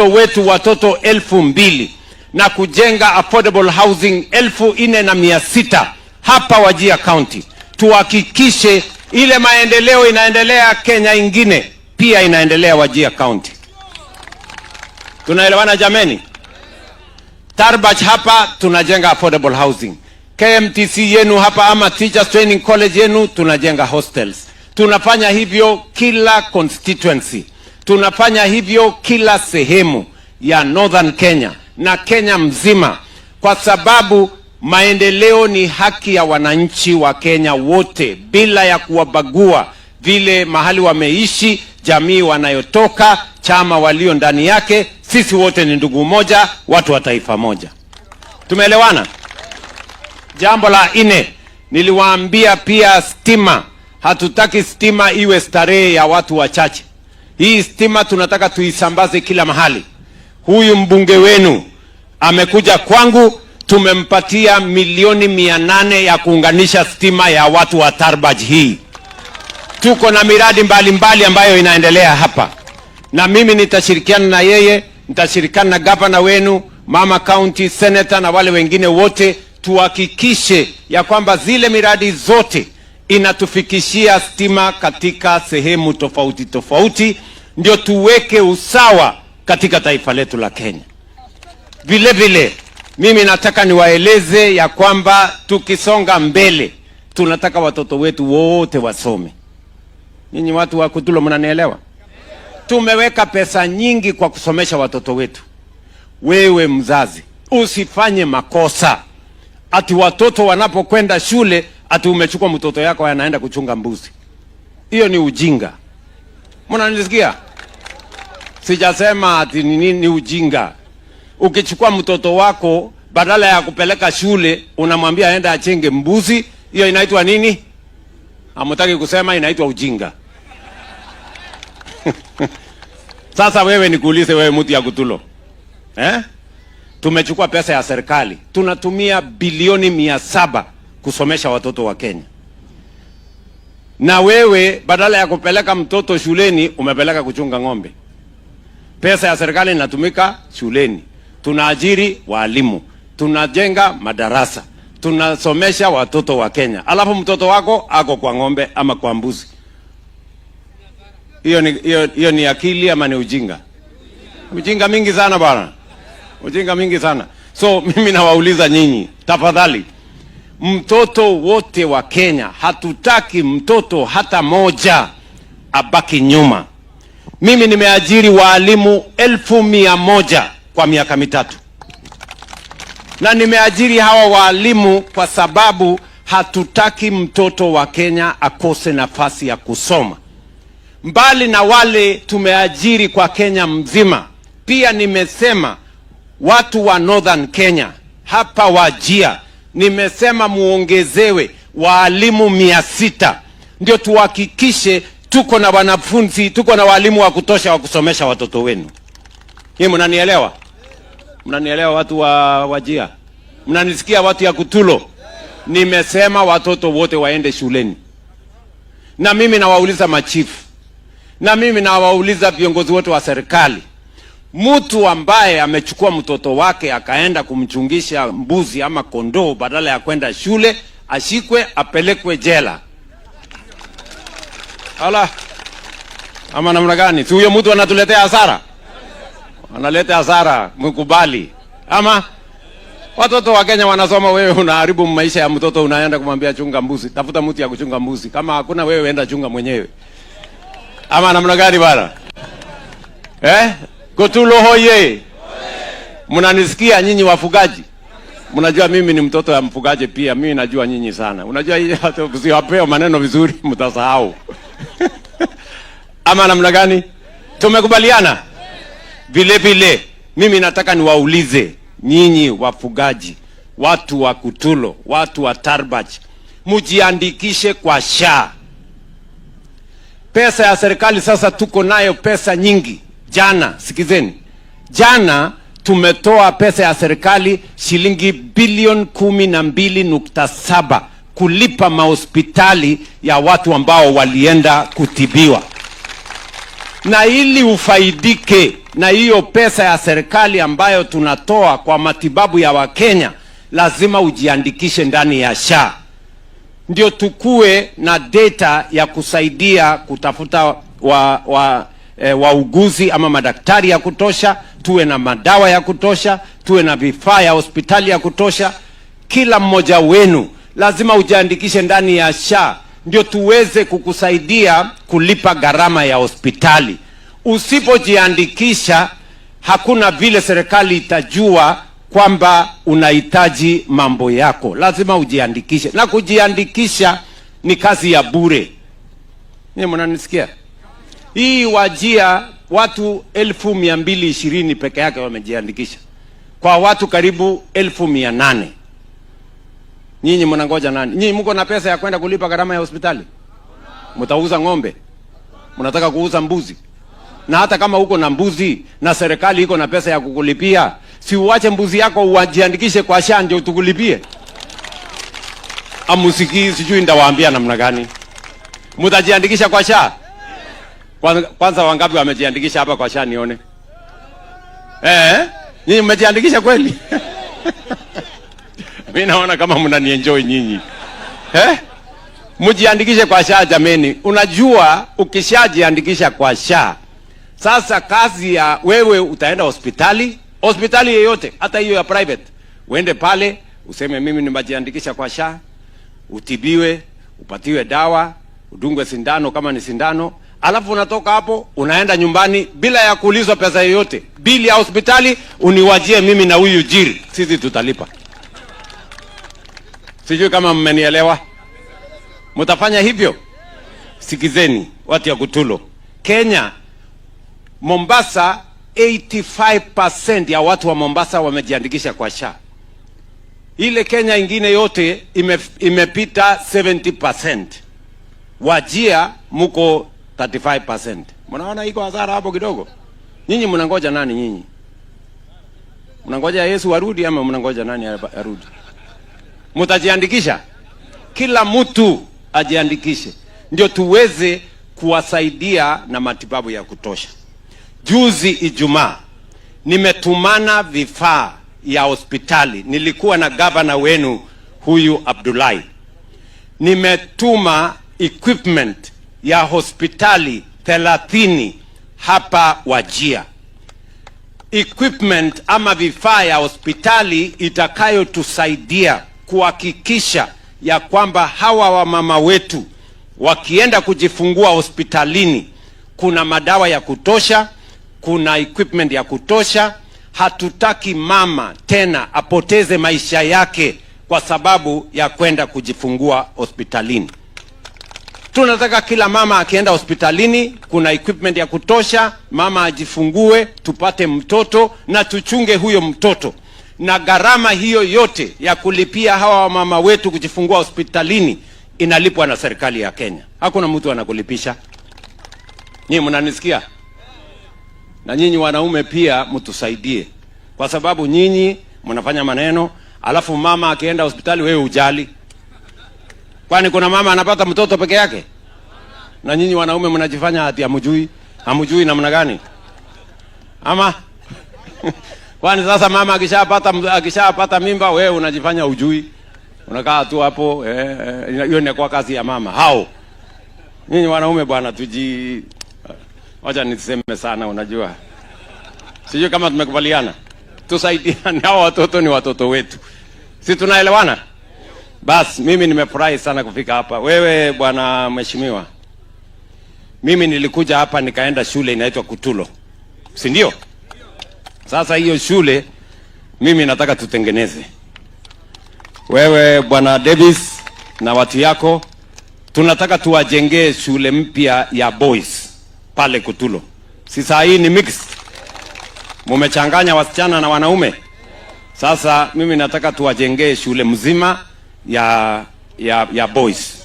watoto wetu, watoto 2,000 na kujenga affordable housing 4,600 hapa Wajir County. Tuhakikishe ile maendeleo inaendelea Kenya ingine pia inaendelea Wajir County. Tunaelewana jameni? Tarbaj hapa tunajenga affordable housing. KMTC yenu hapa ama Teachers Training College yenu tunajenga hostels. Tunafanya hivyo kila constituency, tunafanya hivyo kila sehemu ya Northern Kenya na Kenya mzima, kwa sababu maendeleo ni haki ya wananchi wa Kenya wote bila ya kuwabagua vile mahali wameishi, jamii wanayotoka, chama walio ndani yake. Sisi wote ni ndugu moja, watu wa taifa moja. Tumeelewana? Jambo la nne, niliwaambia pia stima. Hatutaki stima iwe starehe ya watu wachache. Hii stima tunataka tuisambaze kila mahali. Huyu mbunge wenu amekuja kwangu, tumempatia milioni 800 ya kuunganisha stima ya watu wa Tarbaj hii. Tuko na miradi mbalimbali mbali ambayo inaendelea hapa, na mimi nitashirikiana na yeye, nitashirikiana na gavana wenu, mama county senator na wale wengine wote, tuhakikishe ya kwamba zile miradi zote inatufikishia stima katika sehemu tofauti tofauti, ndio tuweke usawa katika taifa letu la Kenya. Vile vile mimi nataka niwaeleze ya kwamba tukisonga mbele, tunataka watoto wetu wote wasome. Nyinyi watu wa Kutulo mnanielewa? Tumeweka pesa nyingi kwa kusomesha watoto wetu. Wewe mzazi, usifanye makosa ati watoto wanapokwenda shule ati umechukua mtoto yako anaenda kuchunga mbuzi. Hiyo ni ujinga. Mnanisikia? Sijasema ati ni nini, ni ujinga. Ukichukua mtoto wako badala ya kupeleka shule unamwambia aende achunge mbuzi, hiyo inaitwa nini? Hamutaki kusema, inaitwa ujinga. Sasa wewe nikuulize, wewe mtu ya Kutulo, eh? Tumechukua pesa ya serikali tunatumia bilioni 700 kusomesha watoto wa Kenya, na wewe badala ya kupeleka mtoto shuleni umepeleka kuchunga ng'ombe. Pesa ya serikali inatumika shuleni, tunaajiri walimu, tunajenga madarasa, tunasomesha watoto wa Kenya, alafu mtoto wako ako kwa ng'ombe ama kwa mbuzi. Hiyo ni, hiyo, hiyo ni akili ama ni ujinga? Ujinga mingi sana bwana, ujinga mingi sana. So mimi nawauliza nyinyi, tafadhali, mtoto wote wa Kenya, hatutaki mtoto hata moja abaki nyuma. Mimi nimeajiri waalimu 100,000 kwa miaka 3, na nimeajiri hawa waalimu kwa sababu hatutaki mtoto wa Kenya akose nafasi ya kusoma. Mbali na wale tumeajiri kwa Kenya mzima, pia nimesema watu wa Northern Kenya hapa Wajir, nimesema muongezewe waalimu 600 ndio tuhakikishe tuko na wanafunzi, tuko na walimu wa kutosha wa kusomesha watoto wenu. Hii mnanielewa? Mnanielewa watu wa Wajir? Mnanisikia watu ya Kutulo? Nimesema watoto wote waende shuleni, na mimi nawauliza machifu, na mimi nawauliza viongozi wote wa serikali, mtu ambaye amechukua mtoto wake akaenda kumchungisha mbuzi ama kondoo badala ya kwenda shule, ashikwe apelekwe jela. Ala, ama namna gani? Si huyo mtu anatuletea hasara, analeta hasara, mkubali. Ama watoto wa Kenya wanasoma, wewe unaharibu maisha ya mtoto, unaenda kumwambia chunga mbuzi. Tafuta mtu ya kuchunga mbuzi, kama hakuna wewe enda chunga mwenyewe. Ama namna gani bwana? Eh? Kutulo hoye! Mnanisikia nyinyi wafugaji? Mnajua mimi ni mtoto ya mfugaji pia, mimi najua nyinyi sana. Unajua hii hata usiwapea maneno vizuri mtasahau. Ama namna gani? Tumekubaliana? Vile vile mimi nataka niwaulize nyinyi wafugaji, watu wa Kutulo, watu wa Tarbaj, mujiandikishe kwa SHA. Pesa ya serikali sasa tuko nayo pesa nyingi. Jana, sikizeni, jana tumetoa pesa ya serikali shilingi bilioni 12.7 kulipa mahospitali ya watu ambao walienda kutibiwa, na ili ufaidike Na hiyo pesa ya serikali ambayo tunatoa kwa matibabu ya Wakenya, lazima ujiandikishe ndani ya SHA ndio tukue na data ya kusaidia kutafuta wauguzi ama madaktari ya kutosha, tuwe na madawa ya kutosha, tuwe na vifaa ya hospitali ya kutosha. Kila mmoja wenu lazima ujiandikishe ndani ya SHA ndio tuweze kukusaidia kulipa gharama ya hospitali. Usipojiandikisha, hakuna vile serikali itajua kwamba unahitaji mambo yako. Lazima ujiandikishe, na kujiandikisha ni kazi ya bure. Nyinyi mnanisikia? Hii Wajir watu 220,000 peke yake wamejiandikisha kwa watu karibu 800,000. Nyinyi mnangoja nani? Nyinyi mko na pesa ya kwenda kulipa gharama ya hospitali? Mtauza ng'ombe? Mnataka kuuza mbuzi? Na hata kama uko na mbuzi na serikali iko na pesa ya kukulipia, si uache mbuzi yako ujiandikishe kwa SHA ndio tukulipie? Amusikii, sijui nitawaambia namna gani. Mtajiandikisha kwa SHA? Kwanza wangapi wamejiandikisha hapa kwa SHA nione? Eh? Nyinyi mmejiandikisha kweli? Mimi naona kama mnanienjoy nyinyi. Eh? Mjiandikishe kwa SHA jameni. Unajua ukishajiandikisha kwa SHA, sasa kazi ya wewe utaenda hospitali, hospitali yeyote, hata hiyo ya private. Uende pale useme mimi nimejiandikisha kwa SHA, utibiwe, upatiwe dawa, udungwe sindano kama ni sindano, alafu unatoka hapo unaenda nyumbani bila ya kuulizwa pesa yoyote. Bili ya hospitali uniwajie mimi na huyu Jiri, sisi tutalipa. Sijui kama mmenielewa. Mtafanya hivyo? Sikizeni watu ya Kutulo. Kenya, Mombasa, 85% ya watu wa Mombasa wamejiandikisha kwa SHA. Ile Kenya ingine yote imepita 70%. Wajir muko 35%. Mnaona iko hasara hapo kidogo? Nyinyi mnangoja nani nyinyi? Mnangoja Yesu arudi ama mnangoja nani arudi? Mtajiandikisha? Kila mtu ajiandikishe ndio tuweze kuwasaidia na matibabu ya kutosha. Juzi Ijumaa nimetumana vifaa ya hospitali. Nilikuwa na gavana wenu huyu Abdullahi. Nimetuma equipment ya hospitali 30 hapa Wajir. Equipment ama vifaa ya hospitali itakayotusaidia kuhakikisha ya kwamba hawa wamama wetu wakienda kujifungua hospitalini kuna madawa ya kutosha, kuna equipment ya kutosha. Hatutaki mama tena apoteze maisha yake kwa sababu ya kwenda kujifungua hospitalini. Tunataka kila mama akienda hospitalini kuna equipment ya kutosha, mama ajifungue, tupate mtoto na tuchunge huyo mtoto. Na gharama hiyo yote ya kulipia hawa wamama wetu kujifungua hospitalini inalipwa na serikali ya Kenya. Hakuna mtu anakulipisha. Nyinyi mnanisikia? Na nyinyi wanaume pia mtusaidie, kwa sababu nyinyi mnafanya maneno, alafu mama akienda hospitali wewe ujali. Kwani kuna mama anapata mtoto peke yake? Na nyinyi wanaume mnajifanya ati hamjui, hamjui namna gani? Ama kwani sasa mama akishapata mimba wewe unajifanya ujui? Unakaa tu hapo, hiyo inakuwa kazi ya mama. Hao. Nyinyi wanaume bwana, wacha niseme sana, unajua. Sijui kama tumekubaliana. Tusaidiane, hao watoto ni watoto wetu. Si tunaelewana? Bas, mimi nimefurahi sana kufika hapa. Wewe bwana mheshimiwa, mimi nilikuja hapa nikaenda shule inaitwa Kutulo, si ndio? Sasa hiyo shule mimi nataka tutengeneze. Wewe bwana Davis na watu yako, tunataka tuwajengee shule mpya ya boys pale Kutulo. Si saa hii ni mixed, mumechanganya wasichana na wanaume. Sasa mimi nataka tuwajengee shule mzima ya boys,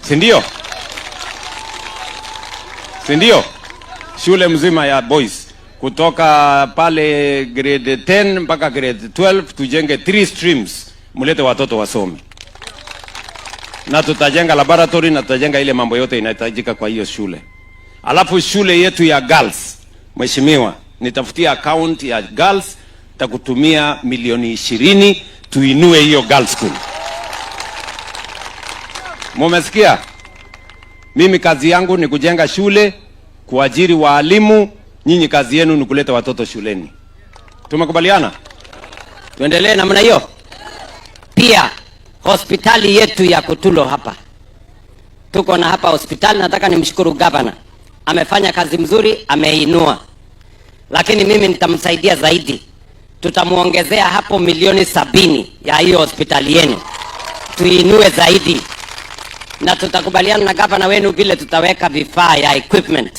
si ndio? Si ndio? Shule mzima ya boys kutoka pale grade 10 mpaka grade 12, tujenge three streams, mulete watoto wasome, na tutajenga laboratory na tutajenga ile mambo yote inahitajika kwa hiyo shule. Alafu shule yetu ya girls Mheshimiwa, nitafutia account ya girls, takutumia milioni 20 tuinue hiyo girls school. Mumesikia? Mimi kazi yangu ni kujenga shule, kuajiri waalimu, nyinyi kazi yenu ni kuleta watoto shuleni. Tumekubaliana? Tuendelee namna hiyo. Pia hospitali yetu ya Kutulo hapa, tuko na hapa hospitali. Nataka nimshukuru gavana, amefanya kazi mzuri, ameinua, lakini mimi nitamsaidia zaidi. Tutamuongezea hapo milioni 70 ya hiyo hospitali yenu, tuinue zaidi, na tutakubaliana na gavana wenu vile tutaweka vifaa ya equipment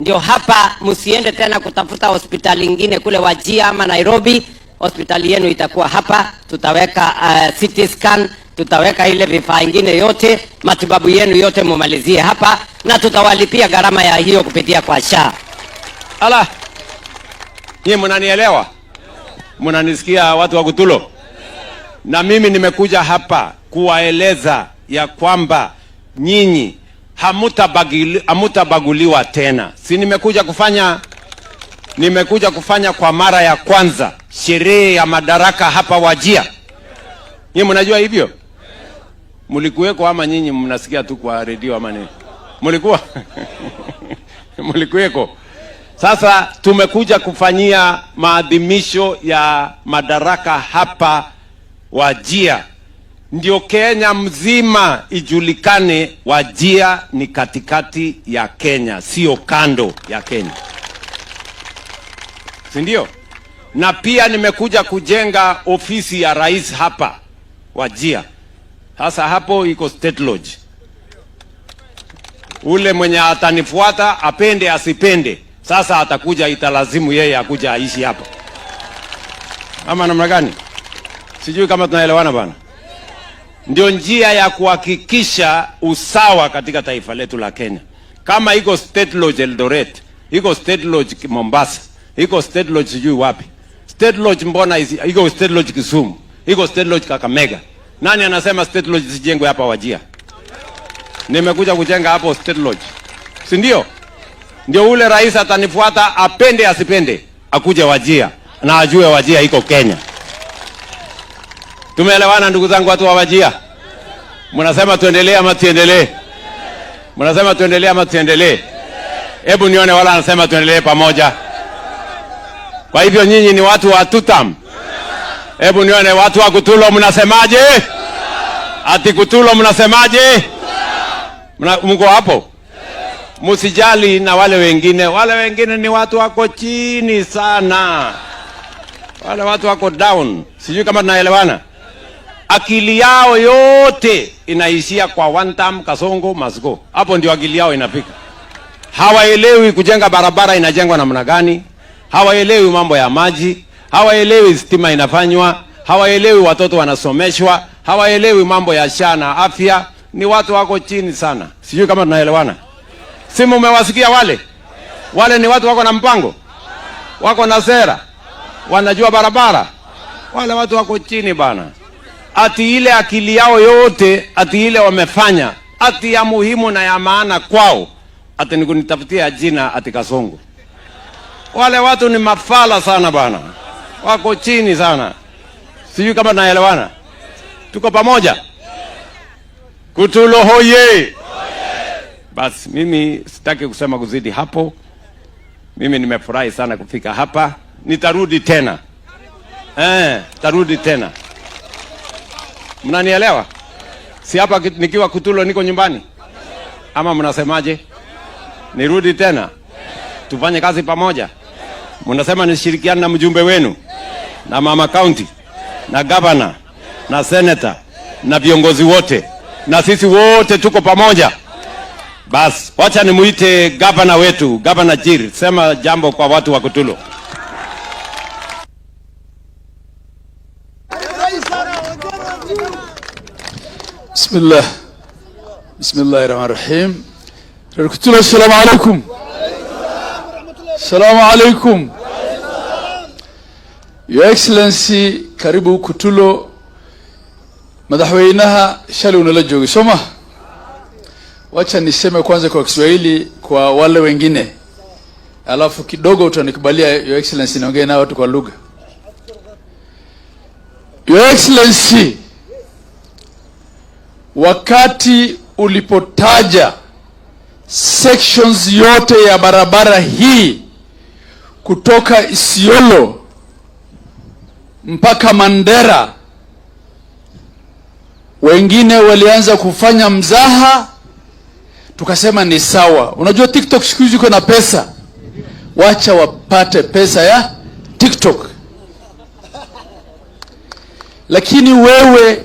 ndio hapa msiende tena kutafuta hospitali ingine kule Wajir ama Nairobi. Hospitali yenu itakuwa hapa, tutaweka CT scan, tutaweka ile vifaa ingine yote, matibabu yenu yote mumalizie hapa, na tutawalipia gharama ya hiyo kupitia kwa SHA. Ala, nyie mnanielewa? Mnanisikia watu wa Kutulo? Na mimi nimekuja hapa kuwaeleza ya kwamba nyinyi hamutabaguliwa tena. Si nimekuja kufanya kwa mara ya kwanza sherehe ya Madaraka hapa Wajir. Nyinyi mnajua hivyo? Mlikuweko ama nyinyi mnasikia tu kwa redio ama nini? Mlikuwa? Mlikuweko? Sasa tumekuja kufanyia maadhimisho ya Madaraka hapa Wajir, ndio Kenya mzima ijulikane, Wajir ni katikati ya Kenya, sio kando ya Kenya, si ndio? Na pia nimekuja kujenga ofisi ya rais hapa Wajir. Sasa hapo iko State Lodge. Ule mwenye atanifuata, apende asipende, sasa atakuja, italazimu yeye akuja aishi hapa, ama namna gani? Sijui kama tunaelewana bana. Ndio njia ya kuhakikisha usawa katika taifa letu la Kenya. Kama iko State Lodge Eldoret, iko State Lodge Mombasa, iko State Lodge sijui wapi. State Lodge mbona iko State Lodge Kisumu, iko State Lodge Kakamega. Nani anasema State Lodge isijengwe hapa Wajir? Nimekuja kujenga hapo State Lodge, si ndio? Ndio ule rais atanifuata, apende asipende, akuje Wajir na ajue Wajir iko Kenya. Tumeelewana ndugu zangu, watu wa Wajir? Mnasema tuendelee ama tuendelee? Mnasema tuendelee ama tuendelee? Hebu nione wala anasema tuendelee pamoja. Kwa hivyo nyinyi ni watu wa tutam. Hebu nione watu wa Kutulo mnasemaje? Ati Kutulo mnasemaje? Mko hapo? Msijali na wale wengine. Wale wengine ni watu wako chini sana. Wale watu wako down. Sijui kama tunaelewana. Akili yao yote inaishia kwa one term, Kasongo must go. Hapo ndio akili yao inafika. Hawaelewi kujenga barabara inajengwa namna gani, hawaelewi mambo ya maji, hawaelewi stima inafanywa, hawaelewi watoto wanasomeshwa, hawaelewi mambo ya SHA na afya. Ni watu wako chini sana. Sijui kama tunaelewana. Si mumewasikia wale? Wale ni watu wako na mpango, wako na sera, wanajua barabara. Wale watu wako chini bana. Ati ile akili yao yote, ati ile wamefanya, ati ya muhimu na ya maana kwao, ati ni kunitafutia jina ati Kasongo. Wale watu ni mafala sana bana, wako chini sana. Sijui kama tunaelewana. Tuko pamoja? Kutulo hoye! Basi mimi sitaki kusema kuzidi hapo. Mimi nimefurahi sana kufika hapa, nitarudi tena, tarudi tena. Mnanielewa? Si hapa nikiwa Kutulo niko nyumbani, ama mnasemaje? Nirudi tena tufanye kazi pamoja? Mnasema nishirikiane na mjumbe wenu na mama county na governor na senator na viongozi wote, na sisi wote tuko pamoja. Bas, wacha nimuite gavana wetu, Gavana Jir, sema jambo kwa watu wa Kutulo. بسم الله، بسم الله الرحمن الرحيم. Reer Kutulo، السلام عليكم، السلام عليكم. Your Excellency, karibu Kutulo. Madaxweynaha shalay unala joogay, soo ma? Wacha niseme kwanza kwa Kiswahili kwa wale wengine. Alafu kidogo utanikubalia, Your Excellency, niongee na watu kwa lugha. Your Excellency, wakati ulipotaja sections yote ya barabara hii kutoka Isiolo mpaka Mandera, wengine walianza kufanya mzaha, tukasema ni sawa. Unajua TikTok siku hizi iko na pesa, wacha wapate pesa ya TikTok. Lakini wewe